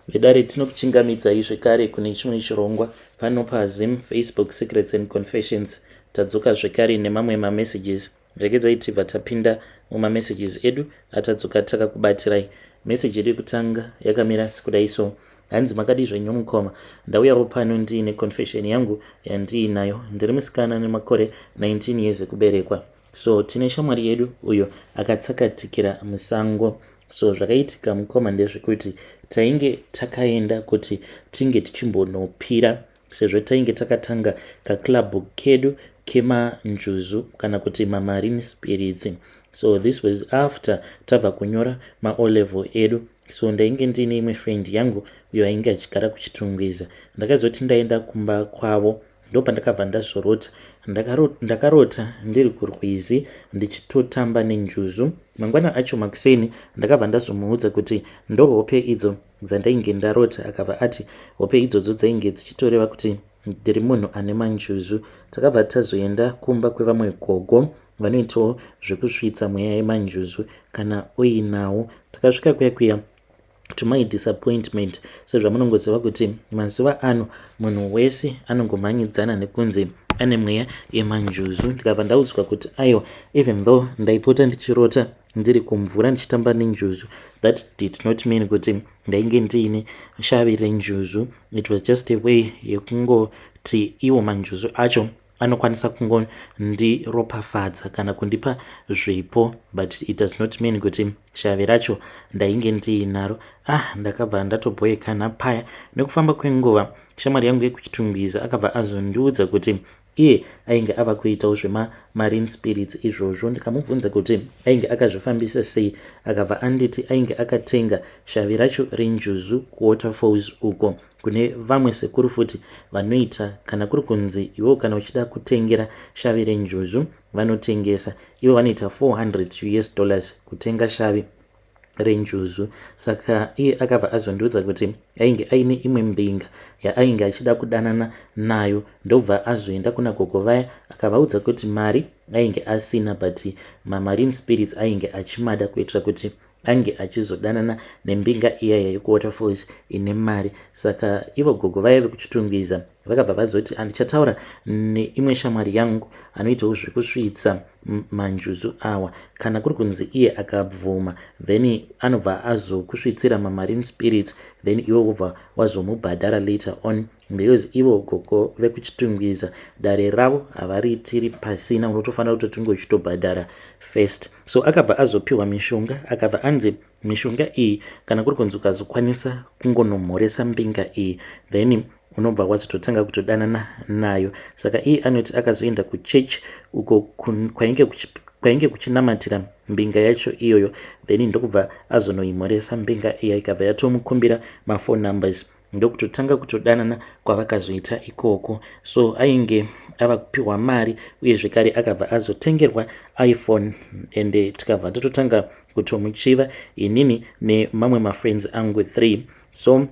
Vedare, tinokuchingamidzai zvekare kune chimwe chirongwa pano paZim Facebook Secrets and Confessions. Tadzoka zvekare nemamwe mamessages. Regedzai tibva tapinda mumamessages edu atadzoka takakubatirai. Message yedu yekutanga yakamira sekudai so. Hanzi makadii zvenyu mukoma, ndauyawo pano ndiine confession yangu yandiinayo. Ndiri musikana nemakore 19 years ekuberekwa. So tine shamwari yedu uyo akatsakatikira musango. So zvakaitika mukoma ndezvekuti tainge takaenda kuti tinge tichimbonopira sezvo tainge takatanga kaclub kedu kemanjuzu kana kuti mamarine spirits. So this was after tabva kunyora maO level edu. So ndainge ndiine imwe friend yangu uyo ainge achigara kuChitungwiza. Ndakazoti ndaenda kumba kwavo, ndopandakabva ndazorota. Ndakarota ndiri kurwizi ndichitotamba nenjuzu. Mangwana acho makuseni ndakabva ndazomuudza kuti ndohope idzo dzandainge ndarota. Akabva ati hope idzodzo dzainge dzichitoreva kuti ndiri munhu ane manjuzu. Takabva tazoenda kumba kwevamwe gogo vanoitawo zvekusvitsa mweya yemanjuzu kana uinawo. Takasvika kuya kuya, to my disappointment, sezvamunongoziva kuti mazuva ano munhu wese anongomhanyidzana nekunzi ane mweya yemanjuzu, ndikabva ndaudzwa kuti aiwa, even though ndaipota ndichirota ndiri kumvura ndichitamba nenjuzu, that did not mean kuti ndainge ndiine shavi renjuzu. It was just a way yekungoti iwo manjuzu acho anokwanisa kungondiropafadza kana kundipa zvipo, but it does not mean kuti shavi racho ndainge ndiinaro. Ah, ndakabva ndatobhoekana paya. Nekufamba kwenguva, shamwari yangu yekuChitungwiza akabva azondiudza kuti iye ainge ava kuitawo zvemamarine spirits izvozvo. Ndikamubvunza kuti ainge akazvifambisa sei, akabva anditi ainge akatenga shavi racho renjuzu kuWaterfalls uko kune vamwe sekuru futi vanoita. Kana kuri kunzi iwewo kana uchida kutengera shavi renjuzu, vanotengesa ivo, vanoita 400 US dollars kutenga shavi renjuzu. Saka iye akabva azondiudza kuti ainge aine imwe mbinga yaainge achida kudanana nayo, ndobva azoenda kuna gogo vaya, akavaudza kuti mari ainge asina, but mamarine spirits ainge achimada kuitira kuti ange achizodanana nembinga iyaya yekuWaterfalls ine mari. Saka ivo gogo vaya vekuChitungwiza vakabva vazoti handichataura neimwe shamwari yangu anoitawo zvekusvitsa manjuzu awa. Kana kuri kunzi iye akabvuma, then anobva azokusvitsira mamarine spirits, then iwe wobva wazomubhadhara later on, because ivo gogo vekuChitungwiza dare ravo havariitiri pasina, unotofanira kutoti unge uchitobhadhara first. So akabva azopiwa mishonga, akabva anzi mishonga iyi, kana kuri kunzi ukazokwanisa kungonomhoresa mbinga iyi, then unobva wazototanga kutodanana nayo. Saka iye anoti akazoenda kuchechi uko kwainge kuchinamatira mbinga yacho iyoyo, then ndokubva azonoimhoresa mbinga iya, ikabva yatomukumbira maphone numbers, ndokutotanga kutodanana kwavakazoita ikoko. So ainge ava kupiwa mari, uye zvekare akabva azotengerwa iPhone, ende tikabva tatotanga kutomuchiva inini nemamwe mafriends angu 3. So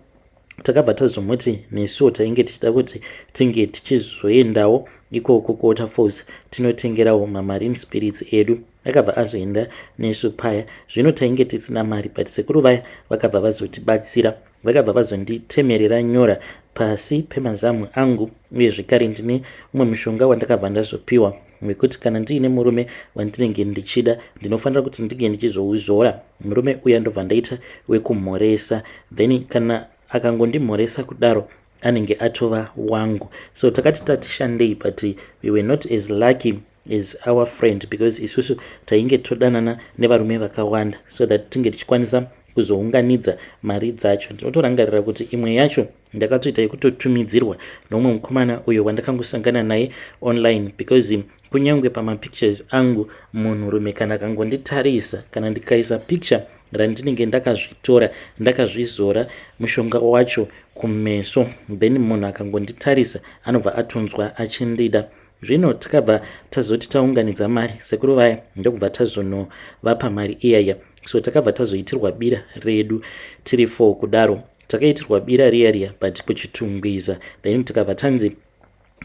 takabva tazomuti nesuwo tainge tichida kuti tinge tichizoendawo ikoko kuWaterfalls tinotengerawo mamarine spirits edu. Akabva azoenda nesu paya. Zvino tainge tisina mari, but sekuru vaya vakabva vazotibatsira, vakabva vazonditemerera nyora pasi pemazamu angu, uye zvekare ndine umwe mushonga wandakabva ndazopiwa wekuti kana ndiine murume wandinenge ndichida, ndinofanira kuti ndinge ndichizouzora murume uya, ndobva ndaita wekumhoresa, then kana akangondimhoresa kudaro anenge atova wangu. So takati tatishandei, but we were not as lucky as our friend, because isusu tainge todanana nevarume vakawanda so that tinge tichikwanisa kuzounganidza mari dzacho. Ndinotorangarira kuti imwe yacho ndakatoita yekutotumidzirwa nomumwe mukomana uyo wandakangosangana naye online, because kunyange pamapictures angu, munhurume kana akangonditarisa, kana ndikaisa picture randinenge ndakazvitora ndakazvizora mushonga wacho kumeso, then munhu akangonditarisa anobva atonzwa achindida. Zvino takabva tazoti taunganidza mari, sekuru vaya ndokubva tazonovapa mari iyaya. So takabva tazoitirwa bira redu tiri four kudaro. Takaitirwa bira riya riya, but kuChitungwiza. Then tikabva tanzi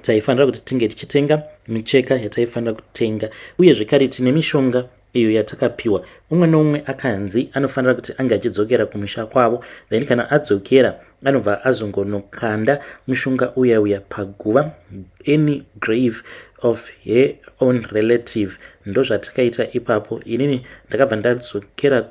taifanira kuti tinge tichitenga micheka yataifanira kutenga, uye zvekare tine mishonga. iyo yatakapiwa. Umwe neumwe akanzi anofanira kuti ange achidzokera kumusha kwavo, then kana adzokera anobva azongonokanda mushonga uya uya paguva, any grave of her own relative. Ndozvatakaita ipapo. Inini ndakabva ndadzokera,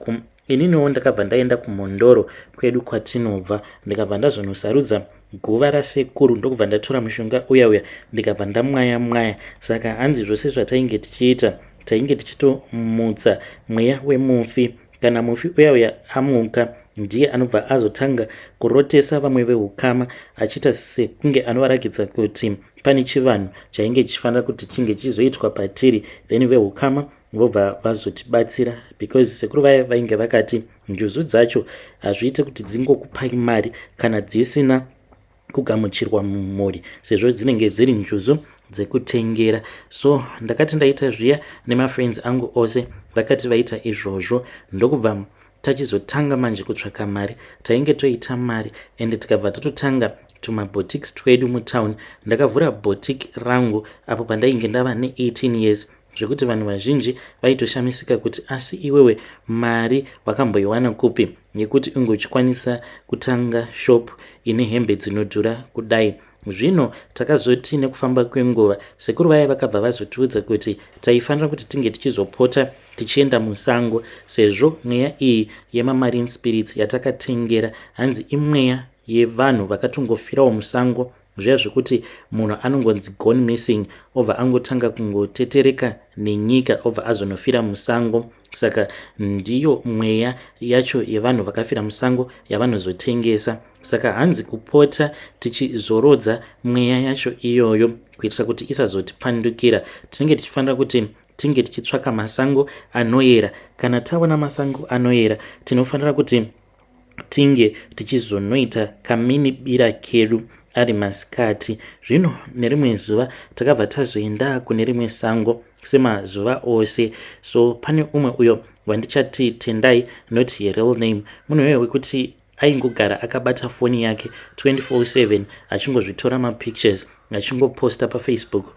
ininiwo ndakabva ndaenda kuMhondoro kwedu kwatinobva, ndikabva ndazonosarudza guva rasekuru, ndokubva ndatora mushonga uya uya, ndikabva ndamwaya mwaya. Saka hanzi zvose zvatainge tichiita, tainge tichitomutsa mweya wemufi. Kana mufi uya uya amuka, ndiye anobva azotanga kurotesa vamwe veukama, achiita sekunge anovarakidza kuti pane chivanhu chainge chichifanira kuti chinge chizoitwa patiri, then veukama vobva vazotibatsira, because sekuru vaya vainge vakati njuzu dzacho hazviite kuti dzingokupai mari kana dzisina kugamuchirwa mumhuri, sezvo dzinenge dziri njuzu dzekutengera. So ndakati ndaita zviya nemafriends angu ose, vakati vaita izvozvo, ndokubva tachizotanga manje kutsvaka mari. Tainge toita mari ende tikabva tatotanga tumaboutiques twedu mutown. Ndakavhura boutique rangu apo pandainge ndava ne18 years, zvekuti vanhu vazhinji vaitoshamisika kuti, "Asi iwewe mari wakamboiwana kupi yekuti unge uchikwanisa kutanga shop ine hembe dzinodhura kudai?" Zvino takazoti nekufamba kwenguva, sekuru vaya vakabva vazotiudza kuti taifanira kuti tinge tichizopota tichienda musango, sezvo mweya iyi yemamarine spirits yatakatengera, hanzi imweya yevanhu vakatongofirawo musango zviya, zvekuti munhu anongonzi gone missing, obva angotanga kungotetereka nenyika, obva azonofira musango. Saka ndiyo mweya yacho yevanhu vakafira musango yavanozotengesa. Saka hanzi kupota tichizorodza mweya yacho iyoyo kuitira kuti isazotipandukira, tinenge tichifanira kuti tinge tichitsvaka masango anoyera. Kana taona masango anoyera, tinofanira kuti tinge tichizonoita kamini bira kedu ari masikati. Zvino nerimwe zuva takabva tazoenda kune rimwe sango semazuva ose. So pane umwe uyo wandichati Tendai, not real name, munhu iyoyo wekuti aingogara akabata foni yake 24/7, achingozvitora mapictures, achingoposta paFacebook,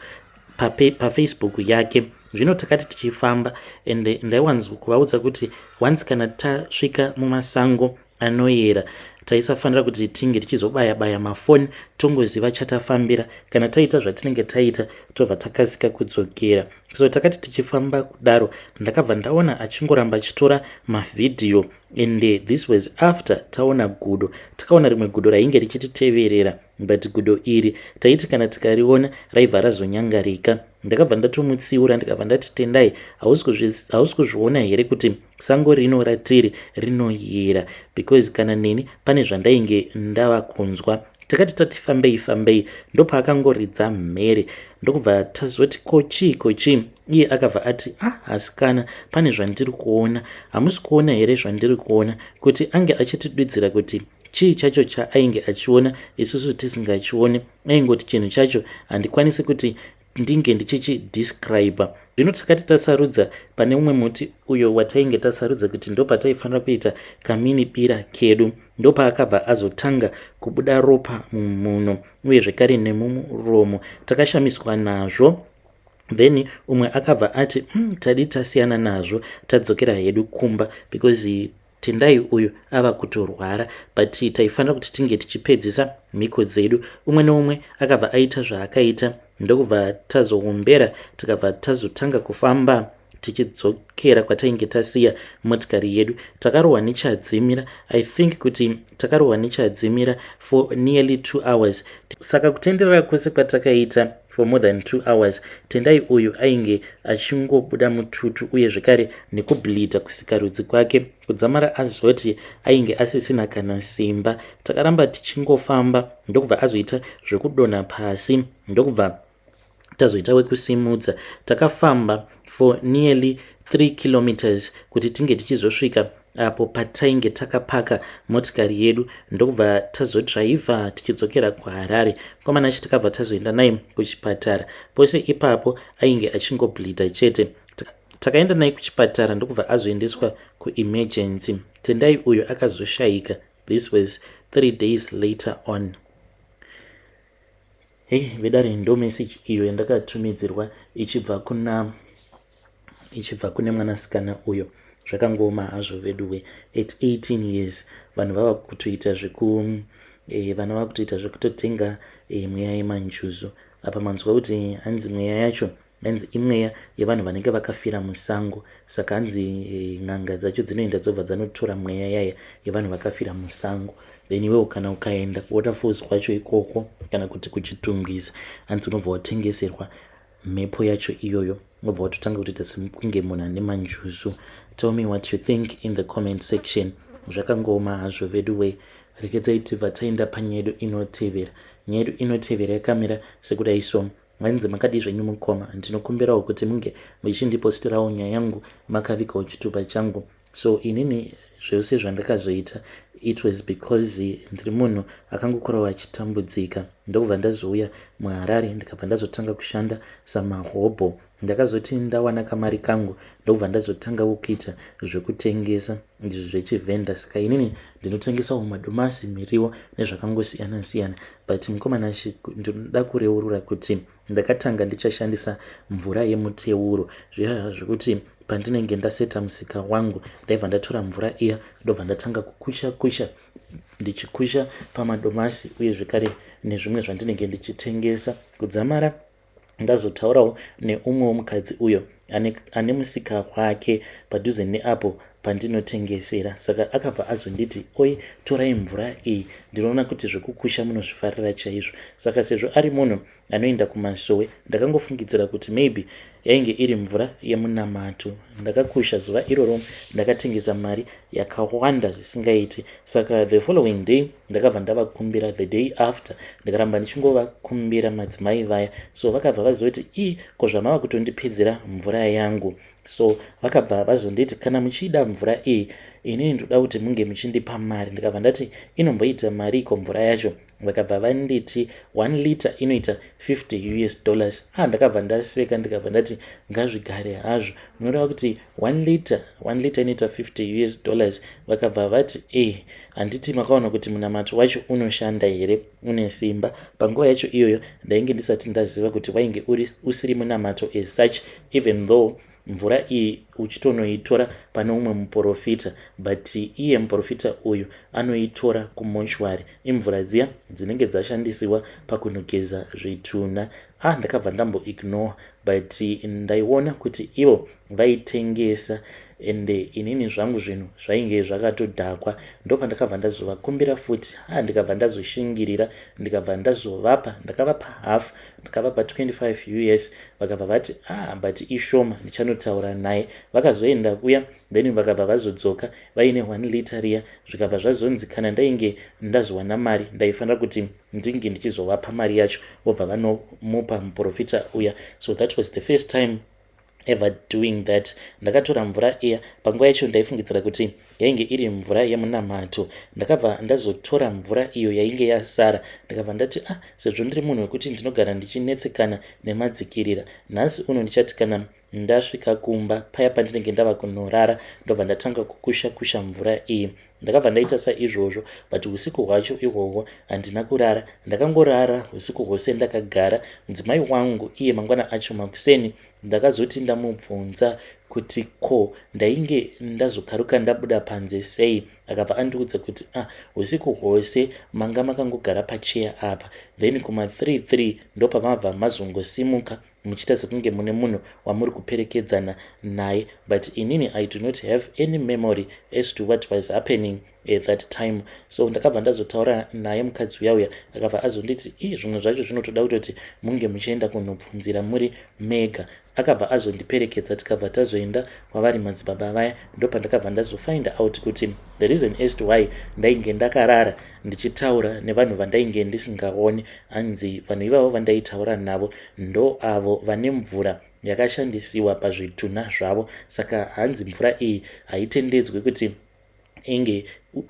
paFacebook yake. Zvino takati tichifamba, and ndaiwanzwa kuvaudza kuti once kana tasvika mumasango anoyera, taisafanira kuti tinge tichizobaya baya mafoni, tongoziva chatafambira. Kana taita zvatinenge taita, tobva takasika kudzokera. So takati tichifamba kudaro, ndakabva ndaona achingoramba achitora mavhidhiyo, and this was after taona gudo. Takaona rimwe gudo rainge richititeverera, but gudo iri taiti kana tikariona raibva razonyangarika. Ndakabva ndatomutsiura, ndikabva ndati, "Tendai, hausi kuzviona here kuti sango rino ratiri rinoyera?" Because kana neni pane zvandainge ndava kunzwa. Takati tati fambei fambei, ndopaakangoridza mhere, ndokubva tazoti, "Ko chii, ko chii?" Iye akabva ati, "Ah, asikana, pane zvandiri kuona. Hamusi kuona here zvandiri kuona?" Kuti ange achitidudzira kuti chii chacho chaainge achiona isusu tisingachioni, aingoti chinhu chacho handikwanisi kuti ndinge ndichichidescribe. Zvino takati tasarudza pane umwe muti uyo watainge tasarudza kuti ndopataifanira kuita kamini bira kedu, ndopaakabva azotanga kubuda ropa mumuno uye zvekare nemumuromo. Takashamiswa nazvo. Then umwe akabva ati, tadi tasiyana nazvo, tadzokera hedu kumba, because Tendai uyu ava kutorwara." But taifanira kuti tinge tichipedzisa mhiko dzedu. Umwe neumwe akabva aita zvaakaita, ndokubva tazoombera, tikabva tazotanga kufamba tichidzokera kwatainge tasiya motikari yedu. Takarohwa nechadzimira. I think kuti takarohwa nechadzimira for nearly 2 hours. Saka kutenderera kwose kwatakaita for more than 2 hours, Tendai uyu ainge achingobuda mututu uye zvekare nekubleeda kusikarudzi kwake, kudzamara azoti ainge asisina kana simba. Takaramba tichingofamba, ndokubva azoita zvekudonha pasi, ndokubva tazoita wekusimudza. Takafamba for nearly 3 kilometers kuti tinge tichizosvika apo patainge takapaka motikari yedu, ndokubva tazodhiraivha tichidzokera kuHarare. Mukomana achi takabva tazoenda naye kuchipatara. Pose ipapo ainge achingobleeda chete. Takaenda naye kuchipatara, ndokubva azoendeswa kuemergency. Tendai uyu akazoshayika. This was 3 days later on. Hei vedare, ndo message iyo yandakatumidzirwa ichibva kuna Ichibva kune mwanasikana uyo. Zvakangooma hazvo veduwe. At 18 years vanhu vava kutoita zveku vana vava kutoita zvekutotenga mweya yemanjuzu. Apa manzwa kuti hanzi mweya yacho, hanzi imweya yevanhu vanenge vakafira musango. Saka hanzi n'anga dzacho dzinoenda, dzobva dzanotora mweya yaya yevanhu vakafira musango. Then iwewo kana ukaenda kuWaterfalls kwacho ikoko kana kuti kuChitungwiza, hanzi unobva watengeserwa mhepo yacho iyoyo, unobva watotanga kutoita sekunge munhu ane manjuzu. Tell me what you think in the comment section. Zvakangooma hazvo veduwe. Rekedzai tibva taenda panyaya yedu inotevera. Nyaya yedu inotevera yakamira sekudai. So hanzi, "Makadii zvenyu mukoma? Ndinokumbirawo kuti munge muchindipostirawo nyaya yangu makavigawo chitupa changu. So inini zvose zvandakazoita, it was because ndiri munhu akangokurawo achitambudzika. Ndokubva ndazouya muHarare, ndikabva ndazotanga kushanda samahobho. Ndakazoti ndawana kamari kangu, ndokubva ndazotangawo kuita zvekutengesa izvi zvechivhenda. Saka inini ndinotengesawo madomasi, miriwo nezvakangosiyana siyana. But mukomana, ndinoda kureurura kuti ndakatanga ndichashandisa mvura yemuteuro, zviya zvekuti pandinenge ndaseta musika wangu, ndaibva ndatora mvura iya, ndobva ndatanga kukusha kusha, ndichikusha pamadomasi uye zvekare nezvimwe zvandinenge ndichitengesa. Kudzamara ndazotaurawo neumwewo mukadzi uyo ane musika wake padhuze neapo pandinotengesera. Saka akabva azonditi, 'Oi, torai mvura iyi, ndinoona kuti zvekukusha munozvifarira chaizvo.' Saka sezvo ari munhu anoenda kumasowe, ndakangofungidzira kuti maybe yainge iri mvura yemunamato. Ndakakusha zuva iroro, ndakatengesa mari yakawanda zvisingaiti. Saka the following day ndakabva ndavakumbira, the day after ndikaramba ndichingovakumbira madzimai vaya. So vakabva vazoti, 'Ii, ko zvamava kutondipedzera mvura yangu?' So vakabva vazonditi, 'Kana muchida mvura iyi, inini ndoda kuti munge muchindipa mari.' Ndikabva ndati, 'Inomboita mari iko mvura yacho?' Vakabva vanditi 1 liter inoita 50 US dollars. Ah, ndakabva ndaseka, ndikabva ndati, 'Ngazvigare hazvo, munoreva kuti 1 liter, 1 liter inoita 50 US dollars?' Vakabva vati, 'E, handiti makaona kuti munamato wacho unoshanda here, une simba?' Panguva yacho iyoyo ndainge ndisati ndaziva kuti wainge usiri munamato as such, even though mvura iyi uchitonoitora pane umwe muprofita, but iye muprofita uyu anoitora kumochwari, imvura dziya dzinenge dzashandisiwa pakunogeza zvitunha. Ah, ndakabva ndamboignore, but ndaiona kuti ivo vaitengesa ende inini zvangu zvinhu zvainge zvakatodhakwa. Ndopandakabva ndazovakumbira futi. Ah, ndikabva ndazoshingirira, ndikabva ndazovapa. Ndakavapa half, ndakavapa 25 US. Vakabva vati, 'Ah, but ishoma, ndichanotaura naye.' Vakazoenda kuya, then vakabva vazodzoka vaine 1 liter riya. Zvikabva zvazonzi kana ndainge ndazowana mari, ndaifanira kuti ndinge ndichizovapa mari yacho, vobva vanomupa muprofita uya. So that was the first time ever doing that. Ndakatora mvura iya. Panguva yacho ndaifungidzira kuti yainge iri mvura yemunamato. Ndakabva ndazotora mvura iyo yainge yasara, ndakabva ndati, 'Ah, sezvo ndiri munhu wekuti ndinogara ndichinetsekana nemadzikirira, nhasi uno ndichati kana ndasvika kumba paya pandinenge ndava kunorara, ndobva ndatanga kukusha kusha mvura iyi.' Ndakabva ndaita saizvozvo, but usiku hwacho ihwohwo handina kurara. Ndakangorara usiku hwose ndakagara. Mudzimai wangu iye mangwana acho makuseni ndakazoti ndamubvunza kuti ko ndainge ndazokaruka ndabuda panze sei, akabva andiudza kuti, 'Ah, usiku hwose manga makangogara pacheya apa, then kuma33 ndopamabva mazongosimuka muchiita sekunge mune munhu wamuri kuperekedzana naye. But inini I do not have any memory as to what was happening at that time.' So ndakabva ndazotaura naye mukadzi uya uya, akabva azonditi, 'I, zvimwe zvacho zvinotoda kutoti munge muchienda kunobvunzira muri mega.' Akabva azondiperekedza, tikabva tazoenda kwavari madzibaba vaya. Ndopandakabva ndazofind out kuti the reason as to why ndainge ndakarara ndichitaura nevanhu vandainge ndisingaoni, hanzi vanhu ivavo vandaitaura navo ndo avo vane mvura yakashandisiwa pazvitunha zvavo. Saka hanzi mvura iyi haitendedzwi kuti inge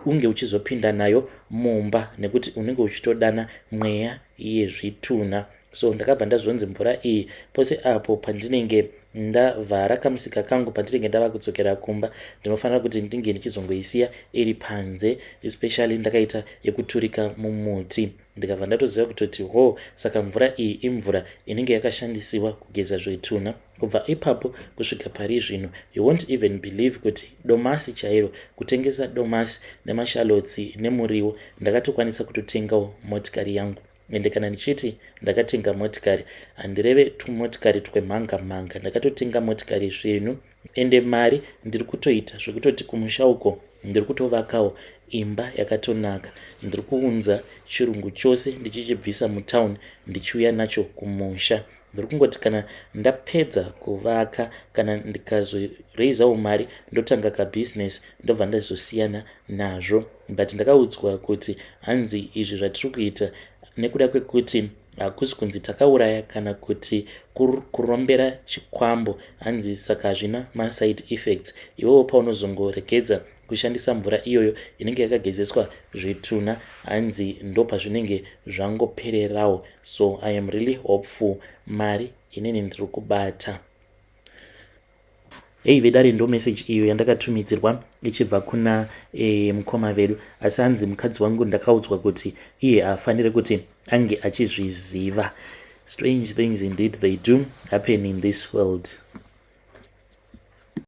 unge uchizopinda nayo mumba, nekuti unenge uchitodana mweya yezvitunha. So ndakabva ndazonzi mvura iyi, pose apo pandinenge ndavhara kamusika kangu, pandinenge ndava kudzokera kumba, ndinofanira kuti ndinge ndichizongoisiya iri panze, especially ndakaita yekuturika mumuti. Ndikabva ndatoziva kutoti ho, saka mvura iyi imvura inenge yakashandisiwa kugeza zvitunha. Kubva ipapo kusvika pari zvino, you won't even believe kuti domasi chairo, kutengesa domasi nemashalotsi nemuriwo, ndakatokwanisa kutotengawo motikari yangu. Ende kana ndichiti ndakatenga motikari, handireve tumotikari twemhanga mhanga. Ndakatotenga motikari zvenyu, ende mari ndiri kutoita zvekutoti kumusha uko ndiri kutovakawo imba yakatonaka. Ndiri kuunza chirungu chose ndichichibvisa mutown ndichiuya nacho kumusha. Ndiri kungoti kana ndapedza kuvaka, kana ndikazoreizawo mari, ndotanga kabhizinesi, ndobva ndazosiyana nazvo. But ndakaudzwa kuti hanzi izvi zvatiri kuita nekuda kwekuti hakusi kunzi takauraya kana kuti kurombera chikwambo, hanzi saka hazvina maside effects. Iwewo paunozongoregedza kushandisa mvura iyoyo inenge yakagezeswa zvitunha, hanzi ndo pazvinenge zvangopererawo. So I am really hopeful. Mari inini ndiri kubata. Hei vedare, ndo message iyo yandakatumidzirwa ichibva kuna mukoma vedu. Asi hanzi mukadzi wangu ndakaudzwa kuti iye haafaniri kuti ange achizviziva. Strange things indeed, they do happen in this world.